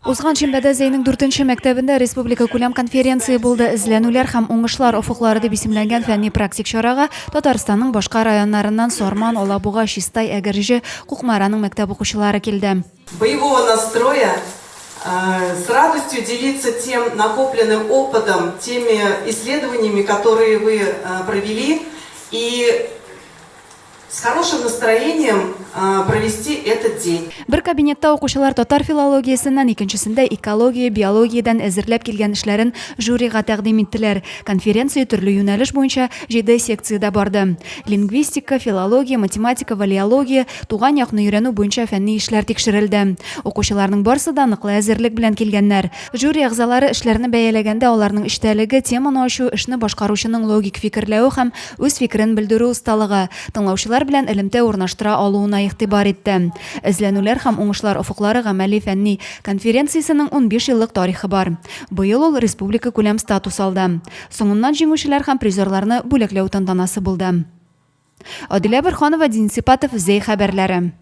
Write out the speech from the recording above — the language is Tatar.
Узган шимбәдә Зәйнең дүртенче мәктәбендә республика күләм конференция булды. Эзләнүләр һәм уңышлар офыклары дип исемләнгән фәнни-практик чарага Татарстанның башка районнарыннан Сарман, Алабуга, Чистай, Әгерҗе, Кукмараның мәктәп укучылары килде. Боевого настроя, с радостью делиться тем накопленным опытом, теми исследованиями, которые вы провели, и С хорошим настроением провести этот день. Бер кабинетта укучылар татар филологиясеннән, икенчесендә экология, биологиядән әзерләп килгән эшләрен жюрига тәкъдим иттеләр. Конференция төрле юнәлеш буенча җиде секциядә барды. Лингвистика, филология, математика, валеология, туган якны өйрәнү буенча фәнни эшләр тикшерелде. Укучыларның барсы да ныклы әзерлек белән килгәннәр. Жюри әгъзалары эшләрне бәяләгәндә аларның эчтәлеге, теманы ачу, эшне башкаручының логик фикерләве һәм үз фикерен белдерү осталыгы, тыңлаучылар белән элемтә урнаштыра алуына игътибар итте. Эзләнүләр һәм уңышлар офыклары гамәли-фәнни конференциясенең 15 еллык тарихы бар. Быел ул республикакүләм статус алды. Соңыннан җиңүчеләр һәм призерларны бүләкләү тантанасы булды. Адилә Борһанова, Денис Ипатов, Зәй хәбәрләре.